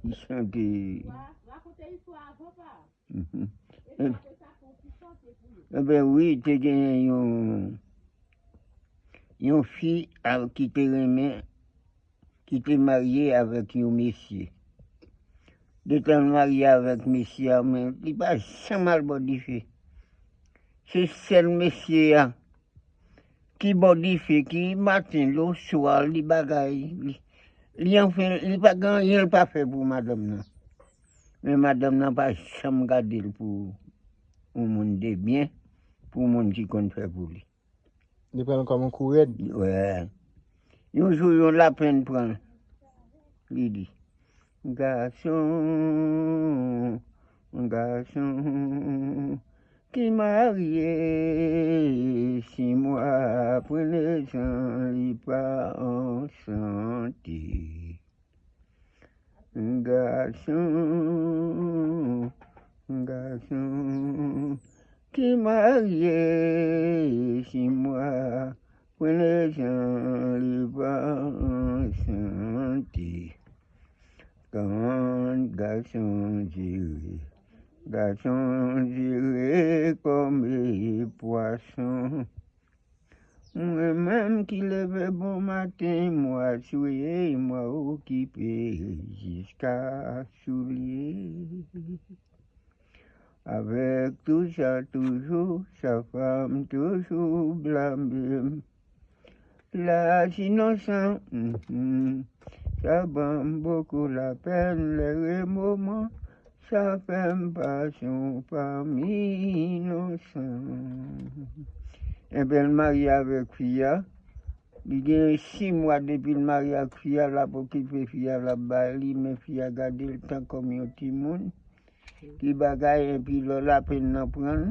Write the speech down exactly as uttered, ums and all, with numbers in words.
Li chante. Mhm. Enben wi, te genyen yon, yon fi ki te renmen, ki te marye avèk yon mesye. Detan l marye avèk mesye a, men li pa janm al bò dife. Se sèl mesye a ki bò dife, ki maten, le swa, li bagay, li, li anfen, li pa gen anyen l pa fè pou madanm nan. Men madanm nan pa janm gade l pou yon moun de byen, pou yon moun ki konn fè pou li. Li pran l kòm yon kou rèd. Wè. Yon jou, yon lapenn pran l. Li di, gason, gason ki marye, si mwa pran lezan li pa an sante. Gason, gason ki marye, si mwa pran lezan li pa an sante. Kan gason dire, gason dire kòm e pwason. Mwen menm ki leve bon maten, mwa swe, mwa okipe jiska soulye. Avèk tou sa toujou, sa fanm toujou blame m. Laj inosan, mhm, sa ban m bokou lapèn lè remoman, sa fè m pase yon fanm inosan. Enben, l marye avèk fi a. Li gen sis mwa depi l marye ak fi a, l ap okipe fi a, l ap ba li, men fi a gade l tan kòm yon timoun. Ki bagay, epi lò lapenn nan pran l,